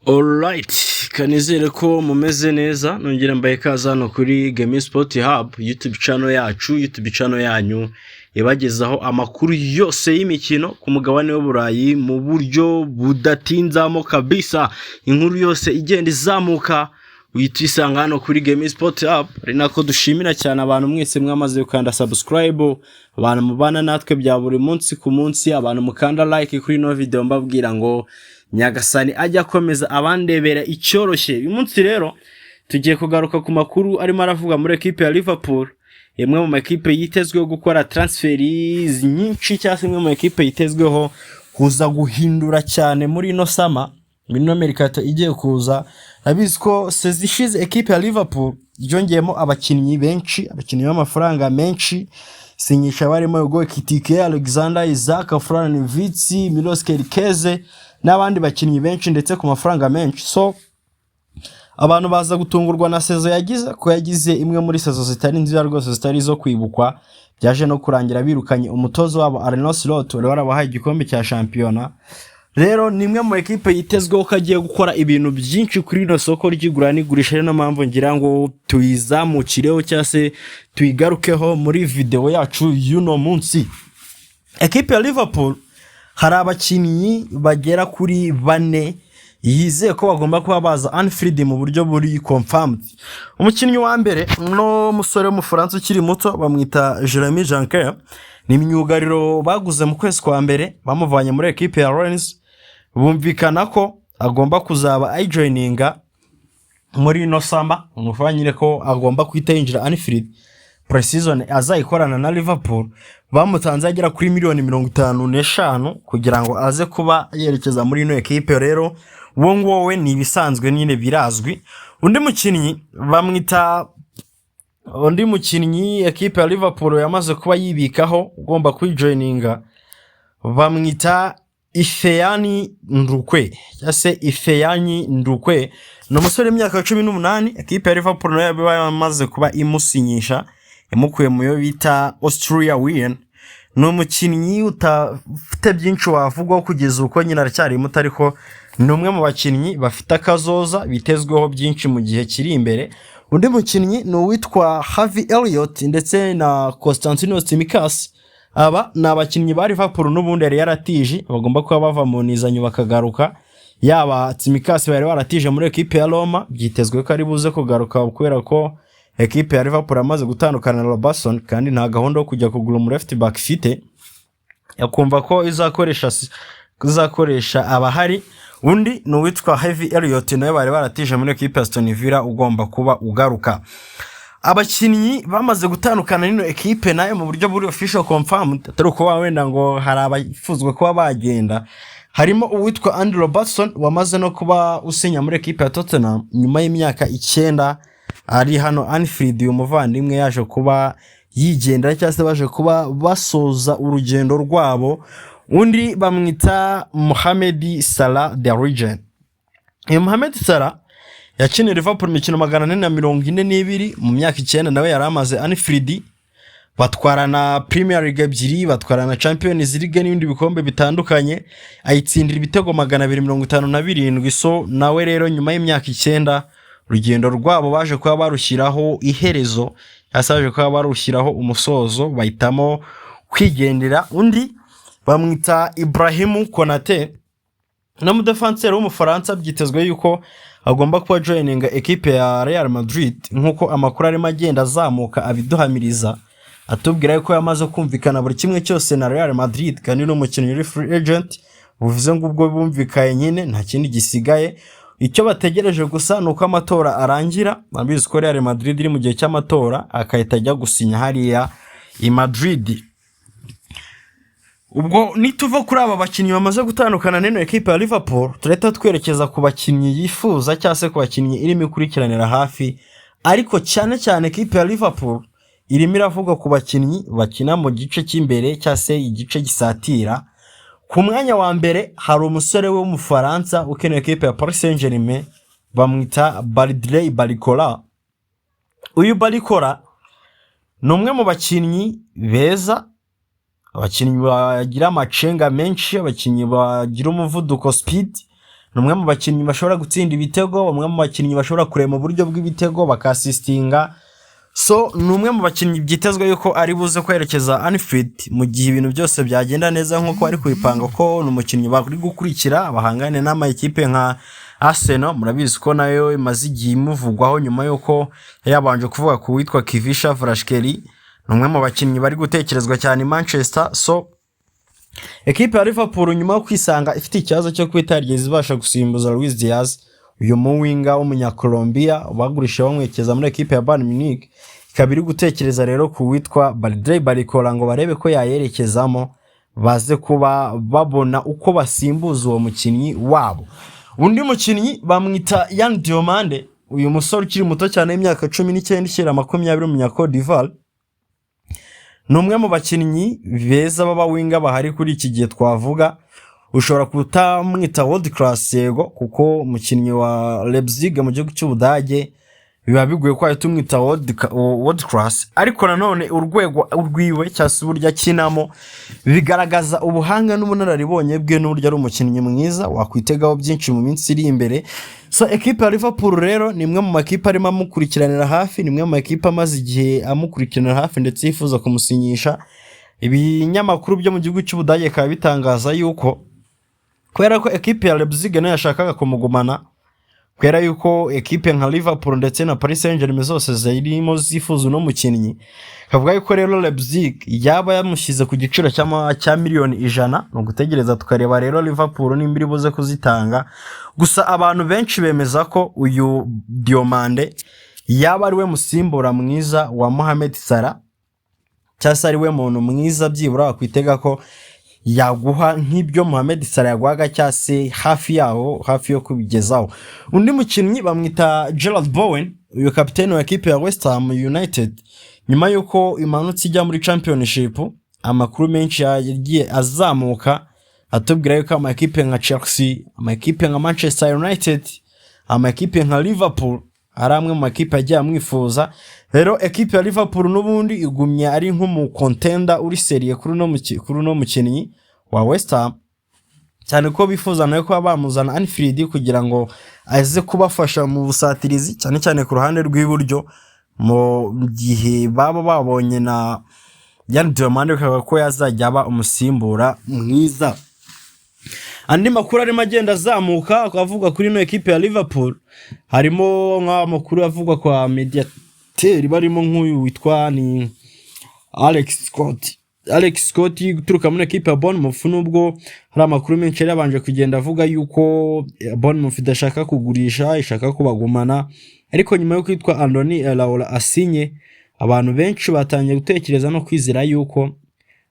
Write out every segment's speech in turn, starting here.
Alright, kanizere ko mumeze neza. Nongera mbaye ikaze hano kuri Game Sport Hub, YouTube channel yacu, YouTube channel yanyu ibagezaho amakuru yose y'imikino ku mugabane w'Uburayi mu buryo budatinzamo kabisa. Inkuru yose igenda izamuka uhita uyisanga hano kuri Game Sport Hub. Ari nako dushimira cyane abantu mwese mwamaze gukanda subscribe, abantu mubana natwe bya buri munsi ku munsi, abantu mukanda like kuri ino video. Mbabwira ngo Nyagasani ajya akomeza abandebera icyoroshye. Uyu munsi rero tugiye kugaruka ku makuru arimo aravuga muri ekipe ya Liverpool, imwe mu makipe yitezweho gukora transfers nyinshi, cyangwa se imwe mu makipe yitezweho kuza guhindura cyane muri ino summer, muri ino mercato igiye kuza. Abizi ko saison ishize ekipe ya Liverpool yongeyemo abakinnyi benshi, abakinnyi b'amafaranga menshi, sinyisha barimo Hugo Ekitike, Alexander Isak, Florian Wirtz, Milos Kerkez n'abandi bakinnyi benshi ndetse ku mafaranga menshi. So abantu baza gutungurwa na saison yagize, ko yagize imwe muri saison zitari nziza rwose, zitari izo kwibukwa. Byaje no kurangira birukanye umutoza wabo Arne Slot wari warabahaye igikombe cya shampiyona. Rero ni imwe mu ekipe yitezweho ko agiye gukora ibintu byinshi kuri rino soko ry'igura n'igurisha. Ari niyo mpamvu ngira ngo tuyizamukireho cyangwa se tuyigarukeho muri video yacu y'uno munsi. Ekipe ya Liverpool hari abakinnyi bagera kuri bane yizeye ko bagomba kuba baza Anfield mu buryo buri confirmed. Umukinnyi wa mbere, uno musore w'Umufaransa ukiri muto bamwita Jeremy Jacquet, ni imyugariro baguze mu kwezi kwa mbere, bamuvanye muri ekipe ya Rennes, bumvikana ko agomba kuzaba ayijoininga muri ino summer. Ni ukuvuga nyine ko agomba guhita yinjira Anfield, pre-season azayikorana na Liverpool. Bamutanze agera kuri miliyoni 55 kugira ngo aze kuba yerekeza muri ino ekipe. Rero uwo nguwo we ni ibisanzwe nyine, birazwi. Undi mukinnyi bamwita, undi mukinnyi ekipe ya Liverpool yamaze kuba yibikaho ugomba kwijoininga, bamwita Ifeanyi Ndukwe cyangwa se Ifeanyi Ndukwe. Ni umusore w'imyaka 18. Ekipe ya Liverpool nayo yaba yamaze kuba imusinyisha, imukuye mu yo bita Austria Wien. Ni umukinnyi utafite byinshi wavugwaho kugeza uko nyine aracyari muto, ariko ni umwe mu bakinnyi bafite akazoza, bitezweho byinshi mu gihe kiri imbere. Undi mukinnyi ni uwitwa Harvey Elliott ndetse na Konstantinos Tsimikas. Aba ni abakinnyi ba Liverpool n'ubundi yari yaratije, bagomba kuba bava mu nizanyo bakagaruka. Yaba Tsimikas bari baratije muri ekipe ya Roma, byitezwe ko ari buze kugaruka kubera ko ekipe ya Liverpool yamaze gutandukana na Robertson kandi nta gahunda yo kujya kugura umu left back ifite, yakumva ko izakoresha abahari. Undi ni uwitwa Harvey Elliott, nawe bari baratije muri ekipe ya Aston Villa, ugomba kuba ugaruka. Abakinnyi bamaze gutandukana n'ino ekipe nayo mu buryo buri official confirmed, atari ukuba wenda ngo hari abifuzwa kuba bagenda, harimo uwitwa Andy Robertson wamaze no kuba usinya muri ekipe ya Tottenham nyuma y'imyaka 9 ari hano Anfield. Uyu muvandimwe yaje kuba yigendera cyangwa se baje kuba basoza urugendo rwabo. Undi bamwita Mohamed Salah the Legend. Uyu Mohamed Salah yakiniye Liverpool imikino 442 mu myaka 9 nawe yari amaze Anfield, batwarana Premier League ebyiri, batwarana Champions League n'ibindi bikombe bitandukanye, ayitsindira ibitego 257. So nawe rero nyuma y'imyaka 9 urugendo rwabo baje kuba barushyiraho iherezo cyangwa se baje kuba barushyiraho umusozo, bahitamo kwigendera. Undi bamwita Ibrahim Konate, n'umudefanseri w'Umufaransa, byitezwe yuko agomba kuba joininga ekipe ya Real Madrid, nk'uko amakuru arimo agenda azamuka abiduhamiriza, atubwira yuko yamaze kumvikana buri kimwe cyose na Real Madrid, kandi ni umukinnyi uri free agent, bivuze ngo ubwo bumvikanye nyine nta kindi gisigaye. Icyo bategereje gusa ni uko amatora arangira. Murabizi ko Real Madrid iri mu gihe cy'amatora, agahita ajya gusinya hariya i Madrid. Ubwo nituva kuri aba bakinnyi bamaze gutandukana n'ino ekipe ya Liverpool, turahita twerekeza ku bakinnyi yifuza cyangwa se ku bakinnyi irimo ikurikiranira hafi. Ariko cyane cyane ekipe ya Liverpool irimo iravuga ku bakinnyi bakina mu gice cy'imbere cyangwa se igice gisatira. Ku mwanya wa mbere hari umusore w'Umufaransa ukinira ekipe ya Paris Saint Germain, bamwita Bradley Barcola. Uyu Barcola ni umwe mu bakinnyi beza, abakinnyi bagira amacenga menshi, abakinnyi bagira umuvuduko, speed. Ni umwe mu bakinnyi bashobora gutsinda ibitego, umwe mu bakinnyi bashobora kurema uburyo bw'ibitego, bakasisitinga. So ni umwe mu bakinnyi byitezwe yuko ari buze kwerekeza Anfield mu gihe ibintu byose byagenda neza nk'uko bari kubipanga, ko ni umukinnyi bari gukurikira bahangane n'amakipe nka Arsenal. Murabizi ko nayo imaze igihe imuvugwaho nyuma y'uko yabanje kuvuga ku witwa Khvicha Kvaratskhelia. Ni umwe mu bakinnyi bari gutekerezwa cyane i Manchester. So ekipe ya Liverpool, nyuma yo kwisanga ifite ikibazo cyo kuba itarigeze ibasha gusimbuza Luis Diaz, uyu muwinga w'Umunyakolombia bagurishije bamwekeza muri ekipe ya Bayern Munich, ikaba iri gutekereza rero ku witwa Bradley Barcola ngo barebe ko yayerekezamo, baze kuba babona uko basimbuza uwo mukinnyi wabo. Undi mukinnyi bamwita Yan Diomande, uyu musore ukiri muto cyane w'imyaka 19 ishyira 20, w'umunya Cote d'Ivoire. Ni umwe mu bakinnyi beza b'abawinga bahari kuri iki gihe twavuga. Ushobora kutamwita world class, yego, kuko umukinnyi wa Leipzig mu gihugu cy'Ubudage biba bigoye ko wahita umwita world class, ariko nanone urwego rwiwe cyangwa se uburyo akinamo bigaragaza ubuhanga n'ubunararibonye bwe n'uburyo ari umukinnyi mwiza wakwitegaho byinshi mu minsi iri imbere. So ekipe ya Liverpool rero ni imwe mu makipe arimo amukurikiranira hafi, ni imwe mu makipe amaze igihe amukurikiranira hafi ndetse yifuza kumusinyisha. Ibinyamakuru byo mu gihugu cy'Ubudage bikaba bitangaza yuko kubera ko ekipe ya Leipzig nayo yashakaga kumugumana, kubera yuko ekipe nka Liverpool ndetse na Paris Saint-Germain zose zirimo zifuza uno mukinnyi, kavuga yuko rero Leipzig yaba yamushyize ku giciro cya miliyoni 100. Ni ugutegereza tukareba rero Liverpool nimba iri buze kuzitanga. Gusa abantu benshi bemeza ko uyu Diomande yaba ari we musimbura mwiza wa Mohamed Salah, cyangwa se ari we muntu mwiza byibura wakwitega ko yaguha nk'ibyo Mohamed Salah yaguhaga, cyangwa se hafi yaho, hafi yo kubigezaho. Undi mukinnyi bamwita Jarrod Bowen, uyu kapiteni wa ekipe ya West Ham United. Nyuma y'uko imanutse ijya muri Championship, amakuru menshi yagiye azamuka atubwira yuko amakipe nka Chelsea, amakipe nka Manchester United, amakipe nka Liverpool ari amwe mu makipe yagiye amwifuza. Rero ekipe ya Liverpool n'ubundi igumye ari nk'umu contender uri sérieux kuri uno mukinnyi wa West Ham, cyane ko bifuza nawe kuba bamuzana Anfield kugira ngo aze kubafasha mu busatirizi, cyane cyane ku ruhande rw'iburyo, mu gihe baba babonye na Yan Diomande, bikavuga ko yazajya aba umusimbura mwiza. Andi makuru arimo agenda azamuka avuga kuri ino ekipe ya Liverpool, harimo nk'amakuru avugwa kwa mediateri barimo nk'uyu witwa ni Alex Scott, Alex Scott uturuka muri ekipe ya Bournemouth. Nubwo hari amakuru menshi yari yabanje kugenda avuga yuko Bournemouth idashaka kugurisha, ishaka kubagumana, ariko nyuma yo kwitwa Andoni Iraola asinye, abantu benshi batangiye gutekereza no kwizera yuko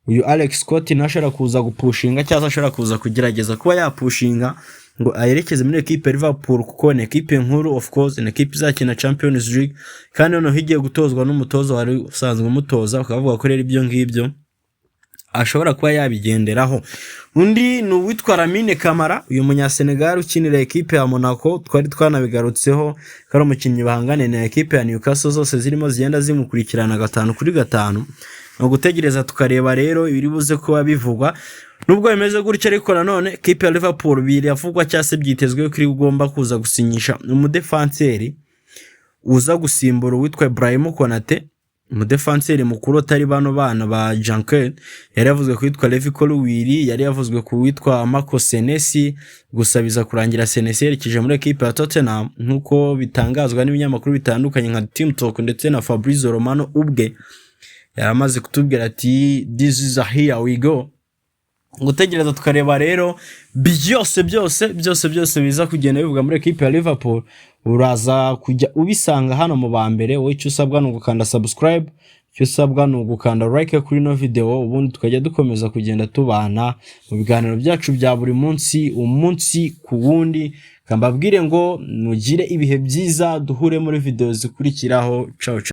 uyu Alex Scott ntashobora kuza gupushinga, cyangwa se ashobora kuza kugerageza kuba yapushinga ngo ayerekeze muri ekipe ya Liverpool, kuko ni ekipe nkuru, of course ni ekipe izakina Champions League, kandi noneho igiye gutozwa n'umutoza wari usanzwe umutoza, ukavuga ko rero ibyo ngibyo ashobora kuba yabigenderaho. Undi ni uwitwa Lamine Camara, uyu Munyasenegal ukinira ekipe ya Monaco. Twari twanabigarutseho ko ari umukinnyi bahangane na ekipe ya Newcastle, zose zirimo zigenda zimukurikirana gatanu kuri gatanu. Ni ugutegereza tukareba rero ibiri buze kuba bivugwa. Nubwo bimeze gutyo ariko, nanone ekipe ya Liverpool biravugwa cyangwa se byitezwe ko igomba kuza gusinyisha umudefanseri uza gusimbura uwitwa Ibrahim Konate, umudefanseri mukuru utari bano bana ba Jankel. Yari yavuzwe ku witwa Levi Colwill, yari yavuzwe ku witwa Marco Senesi, gusa biza kurangira Senesi yerekeje muri ekipe ya Tottenham, nk'uko bitangazwa n'ibinyamakuru bitandukanye nka Team Talk, ndetse na Fabrizio Romano ubwe yari amaze kutubwira ati "This is a here we go." Gutegereza tukareba rero byose byose byose byose biza kugenda bivuga muri ekipe ya Liverpool, uraza kujya ubisanga hano mu ba mbere. Wowe icyo usabwa ni ugukanda subscribe, icyo usabwa ni ugukanda like kuri ino video, ubundi tukajya dukomeza kugenda tubana mu biganiro byacu bya buri munsi, umunsi ku wundi. Mbabwire ngo mugire ibihe byiza, duhure muri video zikurikiraho. Ciao ciao.